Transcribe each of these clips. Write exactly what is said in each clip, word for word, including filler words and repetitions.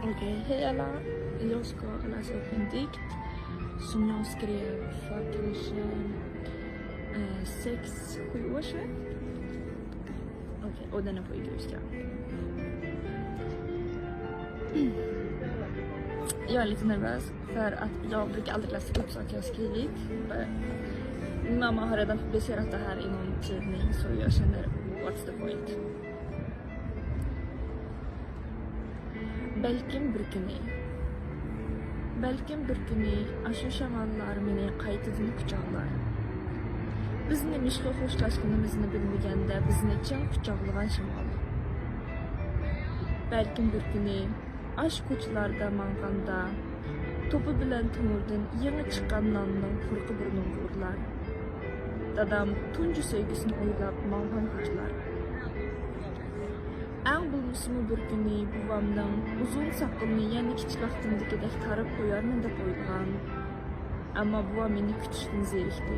Ok, hej alla. Jag ska läsa upp en dikt som jag skrev för kanske eh, sex, sju år sedan. Okej, och den är på uiguriska. Jag är lite nervös för att jag brukar aldrig läsa upp saker jag skrivit. För mamma har redan publicerat det här i någon tidning, så jag känner, what's the point? بەلكىم بىر كۈنى، بەلكىم بىر كۈنى ئاشۇ شاماللار مېنى قايتىدىن قۇچاقلار. بىز نېمىشقا خوشلاشقىنىمىزنى بىلمىگەندە بىزنى چىڭ قۇچاقلىغان شامال. بەلكىم بىر كۈنى ئاشۇ كوچىلاردا ماڭغاندا، توپا بىلەن تۆمۈردىن يېڭى چىققان ناننىڭ پۇرىقى بۇرنۇڭغا ئۇرۇلار. دادام تۇنجى سۆيگۈسىنى ئويلاپ ماڭغان كوچىلار. ئەڭ بولمىسىمۇ بىر كۈنى بوۋامنىڭ ئۇزۇن ساقىلىنى يەنە كىچىك ۋاقتىمدىكىدەك تارىپ قويارمەن دەپ ئويلىغان. ئەمما بوۋام مېنى كۈتۈشتىن زېرىكتى.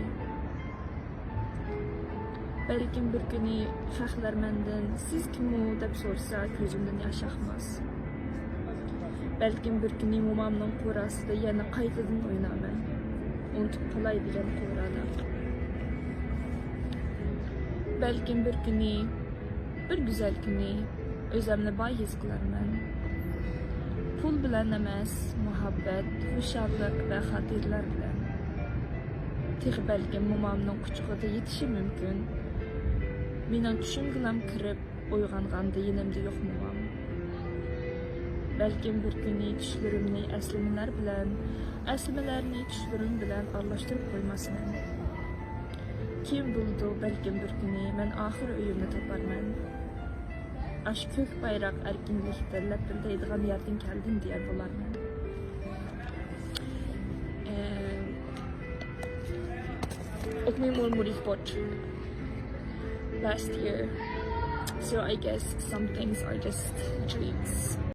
بەلكىم بىر كۈنى خەقلەر مەندىن، سىز كىم ئۇ؟ دەپ سورىسا، كۆزۈمدىن ياش ئاقماس. بەلكىم بىر كۈنى مومامنىڭ قوراسىدا يەنە قايتىدىن ئوينارمەن. ئۇنتۇپ قالاي دېگەن قورا دەپ. بەلكىم بىر كۈنى، بىر گۈزەل كۈنى ئۆزەمنى باي ھېس قىلارمەن. پۇل بىلەن ئەمەس، مۇھەببەت، خۇشاللىق ۋە خاتىرىلەر بىلەن. تېخى بەلكىم مومامنىڭ قۇچىقىدا يېتىشى مۇمكىن. مېنىڭ چۈشۈمگىلا كىرىپ ئويغانغاندا يېنىمدا يوق مومام. بەلكىم بىر كۈنى چۈشلىرىمنى ئەسلىمىلەر بىلەن، ئەسلىمىلەرنى چۈشلىرىم بىلەن ئارىلاشتۇرۇپ قويماسمەن. كىم بىلىدۇ، بەلكىم بىر كۈنى مەن ئاخىر ئۆيۈمنى تاپارمەن. ئاشۇ كۆك بايراق ئەركىنلىكتە لەپىلدەيدىغان يەردىن كەلدىم دېيەر بولارمەن. ئوقۇمايمەن مۇرىخ بوت last year. So I guess some things are just dreams.